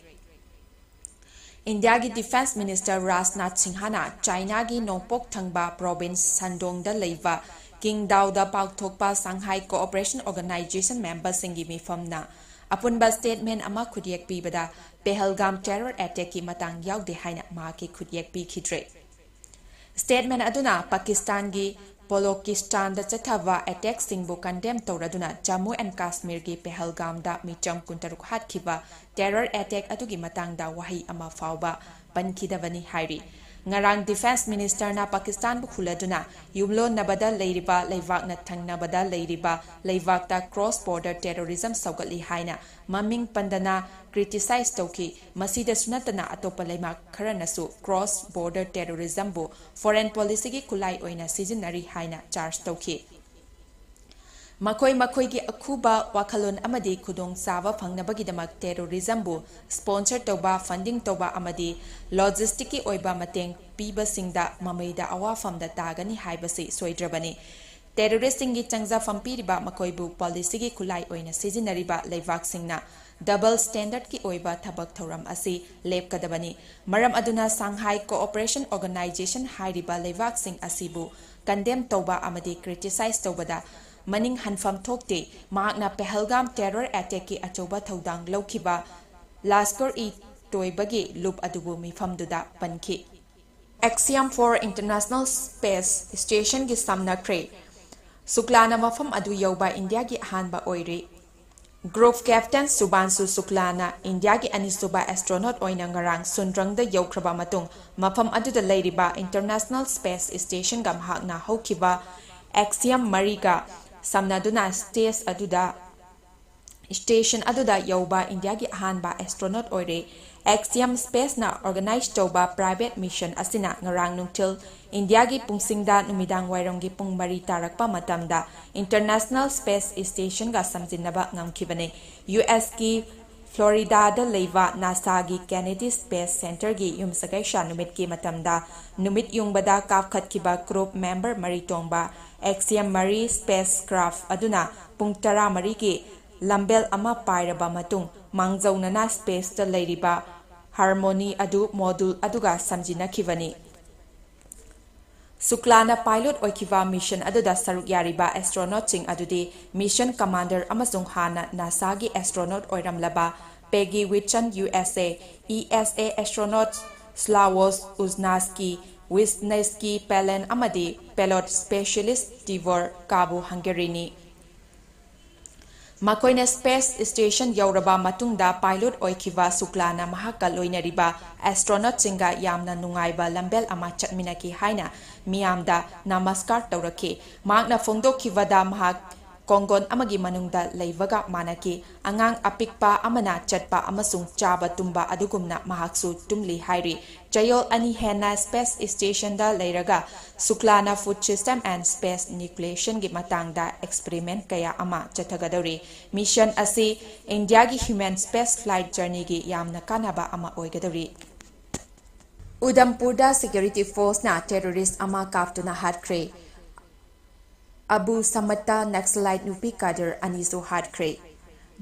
ꯏꯟꯗꯤꯌꯥꯒꯤ Defence Minister ꯔꯥꯖꯅꯥꯊ ꯁꯤꯡꯍꯅ ꯆꯥꯏꯅꯥꯒꯤ ꯅꯣꯡꯄꯣꯛ ꯊꯪꯕ province ꯁꯟꯗꯣꯡꯗ ꯂꯩꯕ ꯀꯤꯡꯗꯥꯎꯗ ꯄꯥꯡꯊꯣꯛꯄ Shanghai Cooperation Organisation memberꯁꯤꯡꯒꯤ ꯃꯤꯐꯝꯅ ꯑꯄꯨꯟꯕ statement ꯑꯃ ꯈꯨꯠꯌꯦꯛ ꯄꯤꯕꯗ ꯄꯦꯍꯜꯒꯥꯝ terror attackꯀꯤ ꯃꯇꯥꯡ ꯌꯥꯎꯗꯦ ꯍꯥꯏꯅ ꯃꯍꯥꯛꯀꯤ ꯈꯨꯠꯌꯦꯛ ꯄꯤꯈꯤꯗ꯭ꯔꯦ꯫ Statement ꯑꯗꯨꯅ ꯄꯥꯀꯤꯁꯇꯥꯟꯒꯤ ꯕꯣꯂꯣꯀꯤꯁꯇꯥꯟꯗ ꯆꯠꯊꯕ ꯑꯦꯇꯦꯛꯁꯤꯡꯕꯨ ꯀꯟꯗꯦꯝ ꯇꯧꯔꯗꯨꯅ ꯖꯝꯃꯨ ꯑꯦꯟ ꯀꯥꯁꯃꯤꯔꯒꯤ ꯄꯦꯍꯜꯒꯥꯝꯗ ꯃꯤꯆꯝ ꯀꯨꯟꯇꯔꯨꯛ ꯍꯥꯠꯈꯤꯕ ꯇꯦꯔꯔ ꯑꯦꯇꯦꯛ ꯑꯗꯨꯒꯤ ꯃꯇꯥꯡꯗ ꯋꯥꯍꯩ ꯑꯃ ꯐꯥꯎꯕ ꯄꯟꯈꯤꯗꯕꯅꯤ ꯍꯥꯏꯔꯤ꯫ ꯉꯔꯥꯡ ꯗꯤꯐꯦꯟꯁ ꯃꯤꯅꯤꯁꯇꯔꯅ ꯄꯥꯀꯤꯁꯇꯥꯟꯕꯨ ꯈꯨꯜꯂꯗꯨꯅ ꯌꯨꯝꯂꯣꯟꯅꯕꯗ ꯂꯩꯔꯤꯕ ꯂꯩꯕꯥꯛꯅ ꯊꯪꯅꯕꯗ ꯂꯩꯔꯤꯕ ꯂꯩꯕꯥꯛꯇ ꯀ꯭ꯔꯣꯁ ꯕꯣꯔꯗꯔ ꯇꯦꯔꯣꯔꯤꯖꯝ ꯁꯧꯒꯠꯂꯤ ꯍꯥꯏꯅ ꯃꯃꯤꯡ ꯄꯟꯗꯅ ꯀ꯭ꯔꯤꯇꯤꯁꯥꯏꯖ ꯇꯧꯈꯤ꯫ ꯃꯁꯤꯗꯁꯨ ꯅꯠꯇꯅ ꯑꯇꯣꯞꯄ ꯂꯩꯕꯥꯛ ꯈꯔꯅꯁꯨ ꯀ꯭ꯔꯣꯁ ꯕꯣꯔꯗꯔ ꯇꯦꯔꯣꯔꯤꯖꯝꯕꯨ ꯐꯣꯔꯦꯟ ꯄꯣꯂꯤꯁꯤꯒꯤ ꯈꯨꯠꯂꯥꯏ ꯑꯣꯏꯅ ꯁꯤꯖꯤꯟꯅꯔꯤ ꯍꯥꯏꯅ ꯆꯥꯔꯖ ꯇꯧꯈꯤ꯫ ꯃꯈꯣꯏ ꯃꯈꯣꯏꯒꯤ ꯑꯈꯨꯕ ꯋꯥꯈꯜꯂꯣꯟ ꯑꯃꯗꯤ ꯈꯨꯗꯣꯡꯆꯥꯕ ꯐꯪꯅꯕꯒꯤꯗꯃꯛ ꯇꯦꯔꯣꯔꯤꯖꯝꯕꯨ ꯁ꯭ꯄꯣꯟꯁꯔ ꯇꯧꯕ, ꯐꯟꯗꯤꯡ ꯇꯧꯕ ꯑꯃꯗꯤ ꯂꯣꯖꯤꯁꯇꯤꯛꯀꯤ ꯑꯣꯏꯕ ꯃꯇꯦꯡ ꯄꯤꯕꯁꯤꯡꯗ ꯃꯃꯩꯗ ꯑꯋꯥꯐꯝꯗ ꯇꯥꯒꯅꯤ ꯍꯥꯏꯕꯁꯤ ꯁꯣꯏꯗ꯭ꯔꯕꯅꯤ꯫ ꯇꯦꯔꯣꯔꯤꯁꯁꯤꯡꯒꯤ ꯆꯪꯖꯐꯝ ꯄꯤꯔꯤꯕ ꯃꯈꯣꯏꯕꯨ ꯄꯣꯂꯤꯁꯤꯒꯤ ꯈꯨꯠꯂꯥꯏ ꯑꯣꯏꯅ ꯁꯤꯖꯤꯟꯅꯔꯤꯕ ꯂꯩꯕꯥꯛꯁꯤꯡꯅ ꯗꯕꯜ ꯁ꯭ꯇꯦꯟꯗꯔꯗꯀꯤ ꯑꯣꯏꯕ ꯊꯕꯛ ꯊꯧꯔꯝ ꯑꯁꯤ ꯂꯦꯞꯀꯗꯕꯅꯤ꯫ ꯃꯔꯝ ꯑꯗꯨꯅ ꯁꯥꯡꯍꯥꯏ ꯀꯣꯑꯣꯄꯔꯦꯁꯟ ꯑꯣꯔꯒꯅꯥꯏꯖꯦꯁꯟ ꯍꯥꯏꯔꯤꯕ ꯂꯩꯕꯥꯛꯁꯤꯡ ꯑꯁꯤꯕꯨ ꯀꯟꯗꯦꯝ ꯇꯧꯕ ꯑꯃꯗꯤ ꯀ꯭ꯔꯤꯇꯤꯁꯥꯏꯖ ꯇꯧꯕꯗ ꯃꯅꯤꯡ ꯍꯟꯐꯝ ꯊꯣꯛꯇꯦ꯫ ꯃꯍꯥꯛꯅ ꯄꯦꯍꯜꯒꯥꯝ ꯇꯦꯔꯣꯔ ꯑꯦꯇꯦꯛꯀꯤ ꯑꯆꯧꯕ ꯊꯧꯗꯥꯡ ꯂꯧꯈꯤꯕ ꯂꯥꯁꯀꯔ ꯏ ꯇꯣꯏꯕꯒꯤ ꯂꯨꯞ ꯑꯗꯨꯕꯨ ꯃꯤꯐꯝꯗꯨꯗ ꯄꯟꯈꯤ꯫ ꯑꯦꯛꯁꯤꯌꯝ ꯐꯣꯔ ꯏꯟꯇꯔꯅꯦꯁꯅꯦꯜ ꯁ꯭ꯄꯦꯁ ꯁ꯭ꯇꯦꯁꯟꯒꯤ ꯁꯝꯅꯈ꯭ꯔꯦ꯫ ꯁꯨꯛꯂꯥꯅ ꯃꯐꯝ ꯑꯗꯨ ꯌꯧꯕ ꯏꯟꯗꯤꯌꯥꯒꯤ ꯑꯍꯥꯟꯕ ꯑꯣꯏꯔꯤ꯫ ꯒ꯭ꯔꯨꯞ ꯀꯦꯞꯇꯦꯟ ꯁꯨꯕꯥꯟꯁꯨ ꯁꯨꯛꯂꯥꯅ ꯏꯟꯗꯤꯌꯥꯒꯤ ꯑꯅꯤꯁꯨꯕ ꯑꯦꯁꯇ꯭ꯔꯣꯅꯣꯠ ꯑꯣꯏꯅ ꯉꯔꯥꯡ ꯁꯨꯟꯗ꯭ꯔꯪꯗ ꯌꯧꯈ꯭ꯔꯕ ꯃꯇꯨꯡ, ꯃꯐꯝ ꯑꯗꯨꯗ ꯂꯩꯔꯤꯕ ꯏꯟꯇꯔꯅꯦꯁꯅꯦꯜ ꯁ꯭ꯄꯦꯁ ꯁ꯭ꯇꯦꯁꯟꯒ ꯃꯍꯥꯛꯅ ꯍꯧꯈꯤꯕ ꯑꯦꯛꯁꯤꯌꯝ ꯃꯔꯤꯒ ꯁꯝꯅꯗꯨꯅ ꯁ꯭ꯇꯦꯖ ꯑꯗꯨꯗ, ꯁ꯭ꯇꯦꯁꯟ ꯑꯗꯨꯗ ꯌꯧꯕ ꯏꯟꯗꯤꯌꯥꯒꯤ ꯑꯍꯥꯟꯕ ꯑꯦꯁꯇ꯭ꯔꯣꯅꯣꯠ ꯑꯣꯏꯔꯦ꯫ ꯑꯦꯛꯁꯤꯌꯝ ꯁ꯭ꯄꯦꯁꯅ ꯑꯣꯔꯒꯅꯥꯏꯖ ꯇꯧꯕ ꯄ꯭ꯔꯥꯏꯚꯦꯠ ꯃꯤꯁꯟ ꯑꯁꯤꯅ ꯉꯔꯥꯡ ꯅꯨꯡꯊꯤꯜ ꯏꯟꯗꯤꯌꯥꯒꯤ ꯄꯨꯡꯁꯤꯡꯗ ꯅꯨꯃꯤꯗꯥꯡ ꯋꯥꯏꯔꯝꯒꯤ ꯄꯨꯡ ꯃꯔꯤ ꯇꯥꯔꯛꯄ ꯃꯇꯝꯗ ꯏꯟꯇꯔꯅꯦꯁꯅꯦꯜ ꯁ꯭ꯄꯦꯁ ꯁ꯭ꯇꯦꯁꯟꯒ ꯁꯝꯖꯤꯟꯅꯕ ꯉꯝꯈꯤꯕꯅꯤ꯫ ꯌꯨ ꯑꯦꯁꯀꯤ ꯐ꯭ꯂꯣꯔꯤꯗꯥꯗ ꯂꯩꯕ ꯅꯥꯁꯥꯒꯤ ꯀꯦꯅꯦꯗꯤ ꯁ꯭ꯄꯦꯁ ꯁꯦꯟꯇꯔꯒꯤ ꯌꯨꯝꯁꯀꯩꯁꯥ ꯅꯨꯃꯤꯠꯀꯤ ꯃꯇꯝꯗ ꯅꯨꯃꯤꯠ ꯌꯨꯡꯕꯗ ꯀꯥꯞꯈꯠꯈꯤꯕ ꯀ꯭ꯔꯨꯞ ꯃꯦꯝꯕꯔ ꯃꯔꯤ ꯇꯣꯡꯕ ꯑꯦꯛꯁꯤꯌꯝ ꯃꯔꯤ ꯁ꯭ꯄꯦꯁ ꯀ꯭ꯔꯥꯐ ꯑꯗꯨꯅ ꯄꯨꯡ ꯇꯔꯥꯃꯔꯤꯒꯤ ꯂꯝꯕꯦꯜ ꯑꯃ ꯄꯥꯏꯔꯕ ꯃꯇꯨꯡ, ꯃꯥꯡꯖꯧꯅꯅ ꯁ꯭ꯄꯦꯁꯇ ꯂꯩꯔꯤꯕ ꯍꯥꯔꯃꯣꯅꯤ ꯑꯗꯨ ꯃꯣꯗꯨꯜ ꯑꯗꯨꯒ ꯁꯝꯖꯤꯟꯅꯈꯤꯕꯅꯤ꯫ ꯁꯨꯛꯂꯥꯅ ꯄꯥꯏꯂꯣꯠ ꯑꯣꯏꯈꯤꯕ ꯃꯤꯁꯟ ꯑꯗꯨꯗ ꯁꯔꯨꯛ ꯌꯥꯔꯤꯕ ꯑꯦꯁꯇ꯭ꯔꯣꯅꯣꯠꯁꯤꯡ ꯑꯗꯨꯗꯤ ꯃꯤꯁꯟ ꯀꯃꯥꯟꯗꯔ ꯑꯃꯁꯨꯡ ꯍꯥꯟꯅ ꯅꯥꯁꯥꯒꯤ ꯑꯦꯁꯇ꯭ꯔꯣꯅꯣꯠ ꯑꯣꯏꯔꯝꯂꯕ ꯄꯦꯒꯤ ꯋꯤꯠꯁꯟ, ꯌꯨ ꯑꯦꯁ ꯑꯦ ꯏ ꯑꯦꯁ ꯑꯦ ꯑꯦꯁꯇ꯭ꯔꯣꯅꯣꯠ ꯁ꯭ꯂꯥꯋꯣꯁ ꯎꯖꯅꯥꯁꯀꯤ, Wisniewski Pallon ꯑꯃꯗꯤ pilot specialist Tibor Kabu Hungaryꯅꯤ꯫ ꯃꯈꯣꯏꯅ space station ꯌꯧꯔꯕ ꯃꯇꯨꯡꯗ pilot ꯑꯣꯏꯈꯤꯕ ꯁꯨꯀ꯭ꯂꯥꯅ ꯃꯍꯥꯛꯀ ꯂꯣꯏꯅꯔꯤꯕ astronautꯁꯤꯡꯒ ꯌꯥꯝꯅ ꯅꯨꯡꯉꯥꯏꯕ ꯂꯝꯕꯦꯜ ꯑꯃ ꯆꯠꯃꯤꯟꯅꯈꯤ ꯍꯥꯏꯅ ꯃꯤꯌꯥꯝꯗ ꯅꯃꯁꯀꯥꯔ ꯇꯧꯔꯛꯈꯤ꯫ ꯃꯍꯥꯛꯅ ꯐꯣꯡꯗꯣꯛꯈꯤꯕꯗ ꯃꯍꯥꯛ ꯀꯣꯡꯒꯣꯟ ꯑꯃꯒꯤ ꯃꯅꯨꯡꯗ ꯂꯩꯕꯒ ꯃꯥꯟꯅꯈꯤ꯫ ꯑꯉꯥꯡ ꯑꯄꯤꯛꯄ ꯑꯃꯅ ꯆꯠꯄ ꯑꯃꯁꯨꯡ ꯆꯥꯕ ꯇꯨꯝꯕ ꯑꯗꯨꯒꯨꯝꯅ ꯃꯍꯥꯛꯁꯨ ꯇꯨꯝꯂꯤ ꯍꯥꯏꯔꯤ꯫ ꯆꯌꯣꯜ ꯑꯅꯤ ꯍꯦꯟꯅ space stationꯗ ꯂꯩꯔꯒ ꯁꯨꯀ꯭ꯂꯥꯅ food system and space nucleationꯒꯤ ꯃꯇꯥꯡꯗ experiment ꯀꯌꯥ ꯑꯃ ꯆꯠꯊꯒꯗꯧꯔꯤ꯫ Mission ꯑꯁꯤ ꯏꯟꯗꯤꯌꯥꯒꯤ human space flight journeyꯒꯤ ꯌꯥꯝꯅ ꯀꯥꯟꯅꯕ ꯑꯃ ꯑꯣꯏꯒꯗꯧꯔꯤ꯫ ꯎꯗꯝꯄꯨꯔꯗ security forceꯅ terrorist ꯑꯃ ꯀꯥꯞꯇꯨꯅ ꯍꯥꯠꯈ꯭ꯔꯦ꯫ ꯑꯕꯨ ꯁꯃꯠꯇ Naxalite ꯅꯨꯄꯤ cadre ꯑꯅꯤꯁꯨ ꯍꯥꯠꯈ꯭ꯔꯦ꯫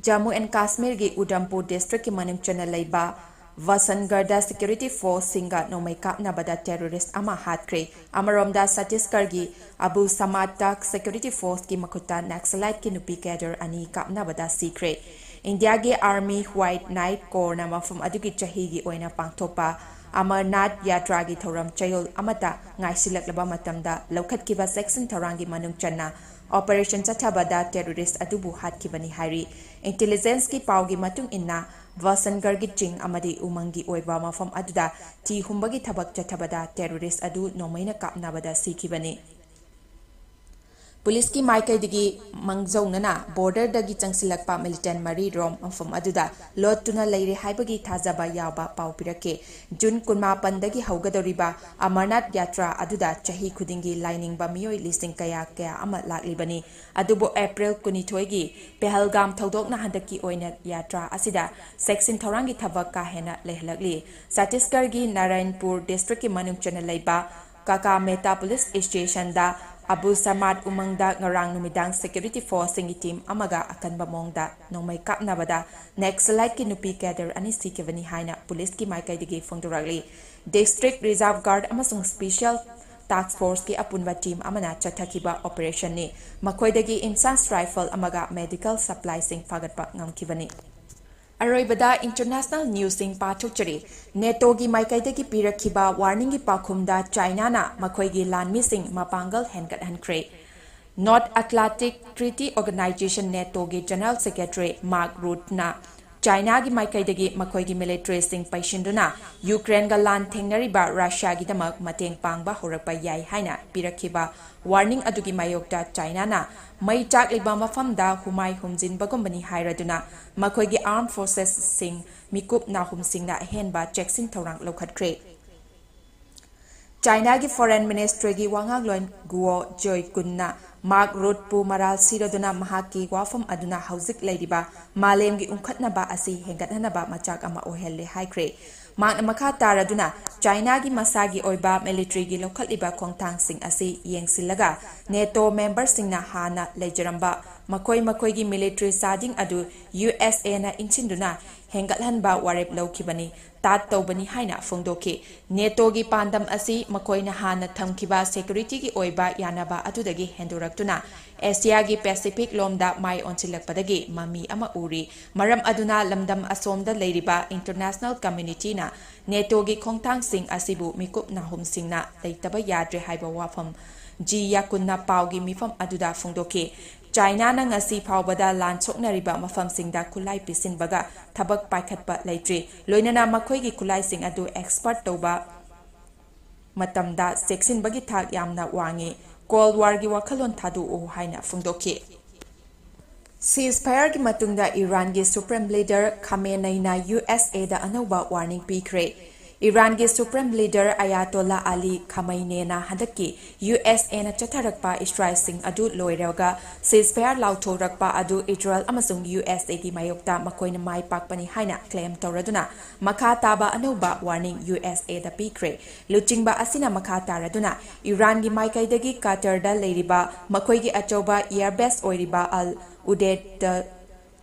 ꯖꯝꯃꯨ ꯑꯦꯟ ꯀꯥꯁꯃꯤꯔꯒꯤ ꯎꯗꯝꯄꯨꯔ districtꯀꯤ ꯃꯅꯨꯡ ꯆꯟꯅ ꯂꯩꯕ ꯚꯁꯟꯒꯔꯗ security forceꯁꯤꯡꯒ ꯅꯣꯡꯃꯩ ꯀꯥꯞꯅꯕꯗ terrorist ꯑꯃ ꯍꯥꯠꯈ꯭ꯔꯦ꯫ ꯑꯃꯔꯣꯝꯗ ꯁꯠꯇꯤꯁꯒꯔꯒꯤ ꯑꯕꯨ ꯁꯃꯥꯠꯇ security forceꯀꯤ ꯃꯈꯨꯠꯇ Naxaliteꯀꯤ ꯅꯨꯄꯤ cadre ꯑꯅꯤ ꯀꯥꯞꯅꯕꯗ ꯁꯤꯈ꯭ꯔꯦ꯫ ꯏꯟꯗꯤꯌꯥꯒꯤ Army White Knight Corpsꯅ ꯃꯐꯝ ꯑꯗꯨꯒꯤ ꯆꯍꯤꯒꯤ ꯑꯣꯏꯅ ꯄꯥꯡꯊꯣꯛꯄ ꯑꯃꯔꯅꯥꯊ ꯌꯥꯇ꯭ꯔꯥꯒꯤ ꯊꯧꯔꯝ ꯆꯌꯣꯜ ꯑꯃꯠꯇ ꯉꯥꯏꯁꯤꯜꯂꯛꯂꯕ ꯃꯇꯝꯗ ꯂꯧꯈꯠꯈꯤꯕ ꯆꯦꯛꯁꯤꯟ ꯊꯧꯔꯥꯡꯒꯤ ꯃꯅꯨꯡ ꯆꯟꯅ operation ꯆꯠꯊꯕꯗ terrorist ꯑꯗꯨꯕꯨ ꯍꯥꯠꯈꯤꯕꯅꯤ ꯍꯥꯏꯔꯤ꯫ Intelligenceꯀꯤ ꯄꯥꯎꯒꯤ ꯃꯇꯨꯡ ꯏꯟꯅ, ꯚꯁꯟꯒꯔꯒꯤ ꯆꯤꯡ ꯑꯃꯗꯤ ꯎꯃꯪꯒꯤ ꯑꯣꯏꯕ ꯃꯐꯝ ꯑꯗꯨꯗ ꯊꯤ ꯍꯨꯝꯕꯒꯤ ꯊꯕꯛ ꯆꯠꯊꯕꯗ terrorist ꯑꯗꯨ ꯅꯣꯡꯃꯩꯅ ꯀꯥꯞꯅꯕꯗ ꯁꯤꯈꯤꯕꯅꯤ꯫ ꯄꯨꯂꯤꯁꯀꯤ ꯃꯥꯏꯀꯩꯗꯒꯤ ꯃꯥꯡꯖꯧꯅꯅ borderꯗꯒꯤ ꯆꯪꯁꯤꯜꯂꯛꯄ militant ꯃꯔꯤ ꯔꯣꯝ ꯃꯐꯝ ꯑꯗꯨꯗ ꯂꯣꯠꯇꯨꯅ ꯂꯩꯔꯦ ꯍꯥꯏꯕꯒꯤ ꯊꯥꯖꯕ ꯌꯥꯎꯕ ꯄꯥꯎ ꯄꯤꯔꯛꯈꯤ꯫ ꯖꯨꯟ ꯀꯨꯟꯃꯥꯄꯟꯗꯒꯤ ꯍꯧꯒꯗꯧꯔꯤꯕ ꯑꯃꯔꯅꯥꯊ ꯌꯥꯇ꯭ꯔꯥ ꯑꯗꯨꯗ ꯆꯍꯤ ꯈꯨꯗꯤꯡꯒꯤ ꯂꯥꯏꯅꯤꯡꯕ ꯃꯤꯑꯣꯏ ꯂꯤꯁꯤꯡ ꯀꯌꯥ ꯀꯌꯥ ꯑꯃ ꯂꯥꯛꯂꯤꯕꯅꯤ꯫ ꯑꯗꯨꯕꯨ ꯑꯦꯄ꯭ꯔꯤꯜ ꯀꯨꯟꯅꯤꯊꯣꯏꯒꯤ ꯄꯦꯍꯜꯒꯥꯝ ꯊꯧꯗꯣꯛꯅ ꯍꯟꯗꯛꯀꯤ ꯑꯣꯏꯅ ꯌꯥꯇ꯭ꯔꯥ ꯑꯁꯤꯗ ꯆꯦꯛꯁꯤꯟ ꯊꯧꯔꯥꯡꯒꯤ ꯊꯕꯛ ꯀꯥ ꯍꯦꯟꯅ ꯂꯩꯍꯜꯂꯛꯂꯤ꯫ ꯆꯇꯤꯁꯒꯔꯒꯤ ꯅꯥꯔꯥꯌꯟꯄꯨꯔ districtꯀꯤ ꯃꯅꯨꯡ ꯆꯟꯅ ꯂꯩꯕ ꯀꯥꯀꯥ ꯃꯦꯇꯥ police stationꯗ ꯑꯕꯨ ꯁꯃꯥꯠ ꯎꯃꯪꯗ ꯉꯔꯥꯡ ꯅꯨꯃꯤꯗꯥꯡ security forceꯁꯤꯡꯒꯤ team ꯑꯃꯒ ꯑꯀꯟꯕ ꯃꯑꯣꯡꯗ ꯅꯣꯡꯃꯩ ꯀꯥꯞꯅꯕꯗ Naxaliteꯀꯤ ꯅꯨꯄꯤ cadre ꯑꯅꯤ ꯁꯤꯈꯤꯕꯅꯤ ꯍꯥꯏꯅ ꯄꯨꯂꯤꯁꯀꯤ ꯃꯥꯏꯀꯩꯗꯒꯤ ꯐꯣꯡꯗꯣꯔꯛꯂꯤ꯫ District Reserve Guard ꯑꯃꯁꯨꯡ Special Task Forceꯀꯤ ꯑꯄꯨꯟꯕ team ꯑꯃꯅ ꯆꯠꯊꯈꯤꯕ operationꯅꯤ꯫ ꯃꯈꯣꯏꯗꯒꯤ INSAS rifle ꯑꯃꯒ medical supplyꯁꯤꯡ ꯐꯥꯒꯠꯄ ꯉꯝꯈꯤꯕꯅꯤ꯫ ꯑꯔꯣꯏꯕꯗ international newsꯁꯤꯡ ꯄꯥꯊꯣꯛꯆꯔꯤ꯫ NATOꯒꯤ ꯃꯥꯏꯀꯩꯗꯒꯤ ꯄꯤꯔꯛꯈꯤꯕ warningꯒꯤ ꯄꯥꯎꯈꯨꯝꯗ Chinaꯅ ꯃꯈꯣꯏꯒꯤ ꯂꯥꯟꯃꯤꯁꯤꯡ ꯃꯄꯥꯡꯒꯜ ꯍꯦꯟꯒꯠꯍꯟꯈ꯭ꯔꯦ꯫ North Atlantic Treaty Organization NATOꯒꯤ General Secretary Mark Rutteꯅ Chinaꯒꯤ ꯃꯥꯏꯀꯩꯗꯒꯤ ꯃꯈꯣꯏꯒꯤ militaryꯁꯤꯡ ꯄꯩꯁꯤꯟꯗꯨꯅ Ukraineꯒ ꯂꯥꯟ ꯊꯦꯡꯅꯔꯤꯕ Russiaꯒꯤꯗꯃꯛ ꯃꯇꯦꯡ ꯄꯥꯡꯕ ꯍꯧꯔꯛꯄ ꯌꯥꯏ ꯍꯥꯏꯅ ꯄꯤꯔꯛꯈꯤꯕ warning ꯑꯗꯨꯒꯤ ꯃꯥꯌꯣꯛꯇ Chinaꯅ ꯃꯩ ꯆꯥꯛꯂꯤꯕ ꯃꯐꯝꯗ ꯍꯨꯃꯥꯏ ꯍꯨꯝꯖꯤꯟꯕꯒꯨꯝꯕꯅꯤ ꯍꯥꯏꯔꯗꯨꯅ ꯃꯈꯣꯏꯒꯤ armed forcesꯁꯤꯡ ꯃꯤꯀꯨꯞ ꯅꯥꯍꯨꯝꯁꯤꯡꯅ ꯑꯍꯦꯟꯕ ꯆꯦꯛꯁꯤꯟ ꯊꯧꯔꯥꯡ ꯂꯧꯈꯠꯈ꯭ꯔꯦ꯫ Chinaꯒꯤ Foreign Ministryꯒꯤ ꯋꯥꯉꯥꯡꯂꯣꯏ Guo Zhiqunꯅ Mark Rutteꯄꯨ ꯃꯔꯥꯜ ꯁꯤꯔꯗꯨꯅ ꯃꯍꯥꯛꯀꯤ ꯋꯥꯐꯝ ꯑꯗꯨꯅ ꯍꯧꯖꯤꯛ ꯂꯩꯔꯤꯕ ꯃꯥꯂꯦꯝꯒꯤ ꯎꯪꯈꯠꯅꯕ ꯑꯁꯤ ꯍꯦꯟꯒꯠꯍꯟꯅꯕ ꯃꯆꯥꯛ ꯑꯃ ꯑꯣꯏꯍꯜꯂꯦ ꯍꯥꯏꯈ꯭ꯔꯦ꯫ ꯃꯍꯥꯛꯅ ꯃꯈꯥ ꯇꯥꯔꯗꯨꯅ Chinaꯒꯤ ꯃꯁꯥꯒꯤ ꯑꯣꯏꯕ militaryꯒꯤ ꯂꯧꯈꯠꯂꯤꯕ ꯈꯣꯡꯊꯥꯡꯁꯤꯡ ꯑꯁꯤ ꯌꯦꯡꯁꯤꯜꯂꯒ NATO memberꯁꯤꯡꯅ ꯍꯥꯟꯅ ꯂꯩꯖꯔꯝꯕ ꯃꯈꯣꯏ ꯃꯈꯣꯏꯒꯤ military ꯆꯥꯗꯤꯡ ꯑꯗꯨ USAꯅ ꯏꯟꯁꯤꯟꯗꯨꯅ ꯍꯦꯟꯒꯠꯍꯟꯕ ꯋꯥꯔꯦꯞ ꯂꯧꯈꯤꯕꯅꯤ꯫ ꯇꯥꯠ ꯇꯧꯕꯅꯤ ꯍꯥꯏꯅ ꯐꯣꯡꯗꯣꯛꯈꯤ꯫ NATOꯒꯤ ꯄꯥꯟꯗꯝ ꯑꯁꯤ ꯃꯈꯣꯏꯅ ꯍꯥꯟꯅ ꯊꯝꯈꯤꯕ securityꯒꯤ ꯑꯣꯏꯕ ꯌꯥꯅꯕ ꯑꯗꯨꯗꯒꯤ ꯍꯦꯟꯗꯣꯔꯛꯇꯨꯅ Asiaꯒꯤ Pacific ꯂꯣꯝꯗ ꯃꯥꯏ ꯑꯣꯟꯁꯤꯜꯂꯛꯄꯗꯒꯤ ꯃꯃꯤ ꯑꯃ ꯎꯔꯤ꯫ ꯃꯔꯝ ꯑꯗꯨꯅ ꯂꯝꯗꯝ ꯑꯁꯣꯝꯗ ꯂꯩꯔꯤꯕ international communityꯅ NATOꯒꯤ ꯈꯣꯡꯊꯥꯡꯁꯤꯡ ꯑꯁꯤꯕꯨ ꯃꯤꯀꯨꯞ ꯅꯥꯍꯨꯝꯁꯤꯡꯅ ꯂꯩꯇꯕ ꯌꯥꯗ꯭ꯔꯦ ꯍꯥꯏꯕ ꯋꯥꯐꯝ Zhiqunꯅ ꯄꯥꯎꯒꯤ ꯃꯤꯐꯝ ꯑꯗꯨꯗ ꯐꯣꯡꯗꯣꯛꯈꯤ꯫ Chinaꯅ ꯉꯁꯤ ꯐꯥꯎꯕꯗ ꯂꯥꯟ ꯁꯣꯛꯅꯔꯤꯕ ꯃꯐꯝꯁꯤꯡꯗ ꯈꯨꯠꯂꯥꯏ ꯄꯤꯁꯤꯟꯕꯒ ꯊꯕꯛ ꯄꯥꯏꯈꯠꯄ ꯂꯩꯇ꯭ꯔꯤ꯫ ꯂꯣꯏꯅꯅ ꯃꯈꯣꯏꯒꯤ ꯈꯨꯠꯂꯥꯏꯁꯤꯡ ꯑꯗꯨ export ꯇꯧꯕ ꯃꯇꯝꯗ ꯆꯦꯛꯁꯤꯟꯕꯒꯤ ꯊꯥꯛ ꯌꯥꯝꯅ ꯋꯥꯡꯏ꯫ Cold Warꯒꯤ ꯋꯥꯈꯜꯂꯣꯟ ꯊꯥꯗꯣꯛꯎ ꯍꯥꯏꯅ ꯐꯣꯡꯗꯣꯛꯈꯤ꯫ Ceasefireꯒꯤ ꯃꯇꯨꯡꯗ ꯏꯔꯥꯟꯒꯤ Supreme Leader Khameneiꯅ USAꯗ ꯑꯅꯧꯕ warning ꯄꯤꯈ꯭ꯔꯦ꯫ ꯏꯔꯥꯟꯒꯤ Supreme Leader Ayatollah Ali Khameneiꯅ ꯍꯟꯗꯛꯀꯤ USAꯅ ꯆꯠꯊꯔꯛꯄ strikeꯁꯤꯡ ꯑꯗꯨ ꯂꯣꯏꯔꯒ ceasefire ꯂꯥꯎꯊꯣꯔꯛꯄ ꯑꯗꯨ Israel ꯑꯃꯁꯨꯡ USAꯒꯤ ꯃꯥꯌꯣꯛꯇ ꯃꯈꯣꯏꯅ ꯃꯥꯏ ꯄꯥꯛꯄꯅꯤ ꯍꯥꯏꯅ claim ꯇꯧꯔꯗꯨꯅ ꯃꯈꯥ ꯇꯥꯕ ꯑꯅꯧꯕ warning USAꯗ ꯄꯤꯈ꯭ꯔꯦ꯫ ꯂꯨꯆꯤꯡꯕ ꯑꯁꯤꯅ ꯃꯈꯥ ꯇꯥꯔꯗꯨꯅ ꯏꯔꯥꯟꯒꯤ ꯃꯥꯏꯀꯩꯗꯒꯤ Qatarꯗ ꯂꯩꯔꯤꯕ ꯃꯈꯣꯏꯒꯤ ꯑꯆꯧꯕ air base ꯑꯣꯏꯔꯤꯕ Al Udeidꯗ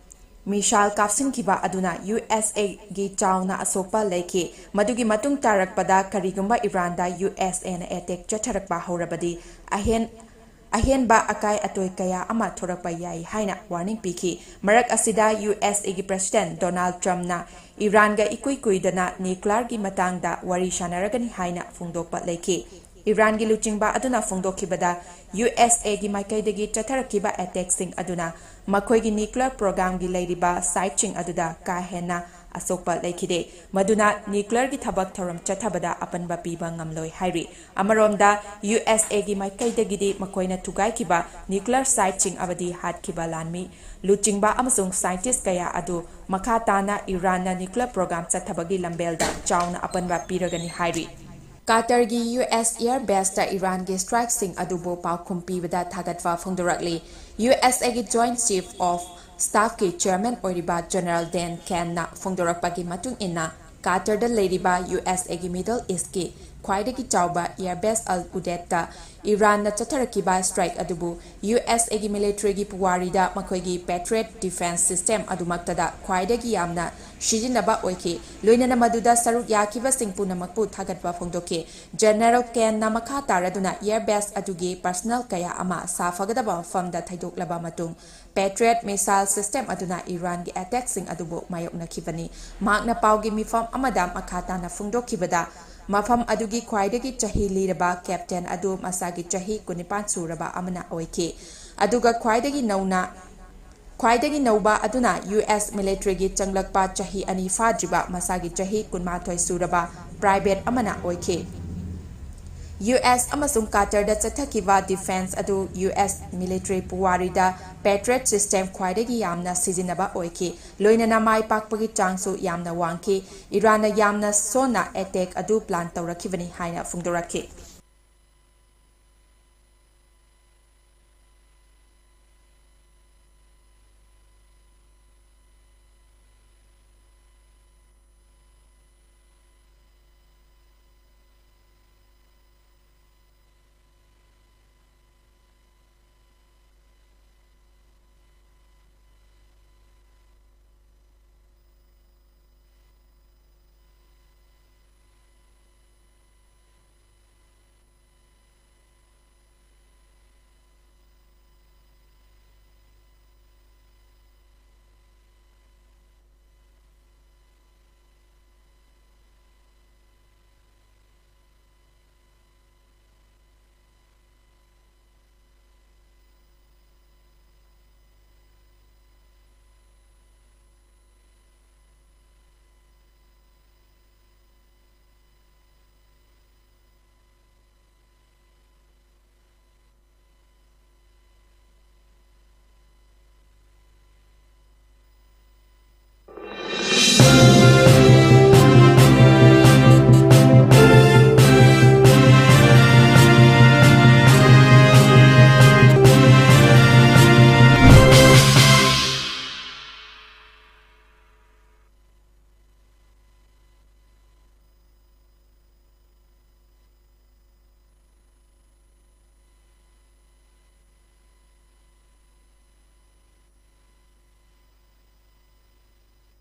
missile ꯀꯥꯞꯁꯤꯟꯈꯤꯕ ꯑꯗꯨꯅ USAꯒꯤ ꯆꯥꯎꯅ ꯑꯁꯣꯛꯄ ꯂꯩꯈꯤ꯫ ꯃꯗꯨꯒꯤ ꯃꯇꯨꯡ ꯇꯥꯔꯛꯄꯗ ꯀꯔꯤꯒꯨꯝꯕ ꯏꯔꯥꯟꯗ USAꯅ attack ꯆꯠꯊꯔꯛꯄ ꯍꯧꯔꯕꯗꯤ ꯑꯍꯦꯟ-, ꯑꯍꯦꯟꯕ ꯑꯀꯥꯏ ꯑꯇꯣꯏ ꯀꯌꯥ ꯑꯃ ꯊꯣꯔꯛꯄ ꯌꯥꯏ ꯍꯥꯏꯅ warning ꯄꯤꯈꯤ꯫ ꯃꯔꯛ ꯑꯁꯤꯗ, ꯌꯨ ꯑꯦꯁ ꯑꯦꯒꯤ President Donald Trumpꯅ ꯏꯔꯥꯟꯒ ꯏꯀꯨꯏ ꯀꯨꯏꯗꯅ nuclearꯒꯤ ꯃꯇꯥꯡꯗ ꯋꯥꯔꯤ ꯁꯥꯟꯅꯔꯒꯅꯤ ꯍꯥꯏꯅ ꯐꯣꯡꯗꯣꯛꯄ ꯂꯩꯈꯤ꯫ ꯏꯔꯥꯟꯒꯤ ꯂꯨꯆꯤꯡꯕ ꯑꯗꯨꯅ ꯐꯣꯡꯗꯣꯛꯈꯤꯕꯗ, ꯌꯨ ꯑꯦꯁ ꯑꯦꯒꯤ ꯃꯥꯏꯀꯩꯗꯒꯤ ꯆꯠꯊꯔꯛꯈꯤꯕ attackꯁꯤꯡ ꯑꯗꯨꯅ ꯃꯈꯣꯏꯒꯤ nuclear programꯒꯤ ꯂꯩꯔꯤꯕ siteꯁꯤꯡ ꯑꯗꯨꯗ ꯀꯥ ꯍꯦꯟꯅ ꯑꯁꯣꯛꯄ ꯂꯩꯈꯤꯗꯦ, ꯃꯗꯨꯅ nuclearꯒꯤ ꯊꯕꯛ ꯊꯧꯔꯝ ꯆꯠꯊꯕꯗ ꯑꯄꯟꯕ ꯄꯤꯕ ꯉꯝꯂꯣꯏ ꯍꯥꯏꯔꯤ꯫ ꯑꯃꯔꯣꯝꯗ, ꯌꯨ ꯑꯦꯁ ꯑꯦꯒꯤ ꯃꯥꯏꯀꯩꯗꯒꯤꯗꯤ ꯃꯈꯣꯏꯅ ꯊꯨꯒꯥꯏꯈꯤꯕ nuclear siteꯁꯤꯡ ꯑꯃꯗꯤ ꯍꯥꯠꯈꯤꯕ ꯂꯥꯟꯃꯤ, ꯂꯨꯆꯤꯡꯕ ꯑꯃꯁꯨꯡ scientist ꯀꯌꯥ ꯑꯗꯨ ꯃꯈꯥ ꯇꯥꯅ ꯏꯔꯥꯟꯅ nuclear program ꯆꯠꯊꯕꯒꯤ ꯂꯝꯕꯦꯜꯗ ꯆꯥꯎꯅ ꯑꯄꯟꯕ ꯄꯤꯔꯒꯅꯤ ꯍꯥꯏꯔꯤ꯫ ꯀꯥꯇꯔꯒꯤ ꯌꯨ ꯑꯦꯁ air baseꯇ ꯏꯔꯥꯟꯒꯤ strikeꯁꯤꯡ ꯑꯗꯨꯕꯨ ꯄꯥꯎꯈꯨꯝ ꯄꯤꯕꯗ ꯊꯥꯒꯠꯄ ꯐꯣꯡꯗꯣꯔꯛꯂꯤ꯫ ꯌꯨ ꯑꯦꯁ ꯑꯦꯒꯤ Joint Chief of Staffꯀꯤ Chairman ꯑꯣꯏꯔꯤꯕ General Dan Canꯅ ꯐꯣꯡꯗꯣꯔꯛꯄꯒꯤ ꯃꯇꯨꯡ ꯏꯟꯅ, ꯀꯥꯇꯔꯗ ꯂꯩꯔꯤꯕ ꯌꯨ ꯑꯦꯁ ꯑꯦꯒꯤ Middle Eastꯀꯤ ꯈ꯭ꯋꯥꯏꯗꯒꯤ ꯆꯥꯎꯕ air base Al Udeidꯗ ꯏꯔꯥꯟꯅ ꯆꯠꯊꯔꯛꯈꯤꯕ strike ꯑꯗꯨꯕꯨ ꯌꯨ ꯑꯦꯁ ꯑꯦꯒꯤ militaryꯒꯤ ꯄꯨꯋꯥꯔꯤꯗ ꯃꯈꯣꯏꯒꯤ Patriot defense system ꯑꯗꯨꯃꯛꯇꯗ ꯈ꯭ꯋꯥꯏꯗꯒꯤ ꯌꯥꯝꯅ ꯁꯤꯖꯤꯟꯅꯕ ꯑꯣꯏꯈꯤ, ꯂꯣꯏꯅꯅ ꯃꯗꯨꯗ ꯁꯔꯨꯛ ꯌꯥꯈꯤꯕꯁꯤꯡ ꯄꯨꯝꯅꯃꯛꯄꯨ ꯊꯥꯒꯠꯄ ꯐꯣꯡꯗꯣꯛꯈꯤ꯫ General Canꯅ ꯃꯈꯥ ꯇꯥꯔꯗꯨꯅ air base ꯑꯗꯨꯒꯤ personnel ꯀꯌꯥ ꯑꯃ ꯁꯥꯐꯒꯗꯕ ꯃꯐꯝꯗ ꯊꯩꯗꯣꯛꯂꯕ ꯃꯇꯨꯡ, Patriot missile system ꯑꯗꯨꯅ ꯏꯔꯥꯟꯒꯤ attackꯁꯤꯡ ꯑꯗꯨꯕꯨ ꯃꯥꯌꯣꯛꯅꯈꯤꯕꯅꯤ꯫ ꯃꯍꯥꯛꯅ ꯄꯥꯎꯒꯤ ꯃꯤꯐꯝ ꯑꯃꯗ ꯃꯈꯥ ꯇꯥꯅ ꯐꯣꯡꯗꯣꯛꯈꯤꯕꯗ, ꯃꯐꯝ ꯑꯗꯨꯒꯤ ꯈ꯭ꯋꯥꯏꯗꯒꯤ ꯆꯍꯤ ꯂꯤꯔꯕ captain ꯑꯗꯨ ꯃꯁꯥꯒꯤ ꯆꯍꯤ ꯀꯨꯟꯅꯤꯄꯥꯟ ꯁꯨꯔꯕ ꯑꯃꯅ ꯑꯣꯏꯈꯤ, ꯑꯗꯨꯒ ꯈ꯭ꯋꯥꯏꯗꯒꯤ ꯅꯧꯅ, ꯈ꯭ꯋꯥꯏꯗꯒꯤ ꯅꯧꯕ ꯑꯗꯨꯅ ꯌꯨ ꯑꯦꯁ militaryꯒꯤ ꯆꯪꯂꯛꯄ ꯆꯍꯤ ꯑꯅꯤ ꯐꯥꯗ꯭ꯔꯤꯕ ꯃꯁꯥꯒꯤ ꯆꯍꯤ ꯀꯨꯟꯃꯥꯊꯣꯏ ꯁꯨꯔꯕ private ꯑꯃꯅ ꯑꯣꯏꯈꯤ꯫ ꯌꯨ ꯑꯦꯁ ꯑꯃꯁꯨꯡ ꯀꯥꯇꯔꯗ ꯆꯠꯊꯈꯤꯕ defense ꯑꯗꯨ ꯌꯨ ꯑꯦꯁ military ꯄꯨꯋꯥꯔꯤꯗ Patriot system ꯈ꯭ꯋꯥꯏꯗꯒꯤ ꯌꯥꯝꯅ ꯁꯤꯖꯤꯟꯅꯕ ꯑꯣꯏꯈꯤ, ꯂꯣꯏꯅꯅ ꯃꯥꯏ ꯄꯥꯛꯄꯒꯤ ꯆꯥꯡꯁꯨ ꯌꯥꯝꯅ ꯋꯥꯡꯈꯤ꯫ ꯏꯔꯥꯟꯅ ꯌꯥꯝꯅ ꯁꯣꯟꯅ attack ꯑꯗꯨ plan ꯇꯧꯔꯛꯈꯤꯕꯅꯤ ꯍꯥꯏꯅ ꯐꯣꯡꯗꯣꯔꯛꯈꯤ꯫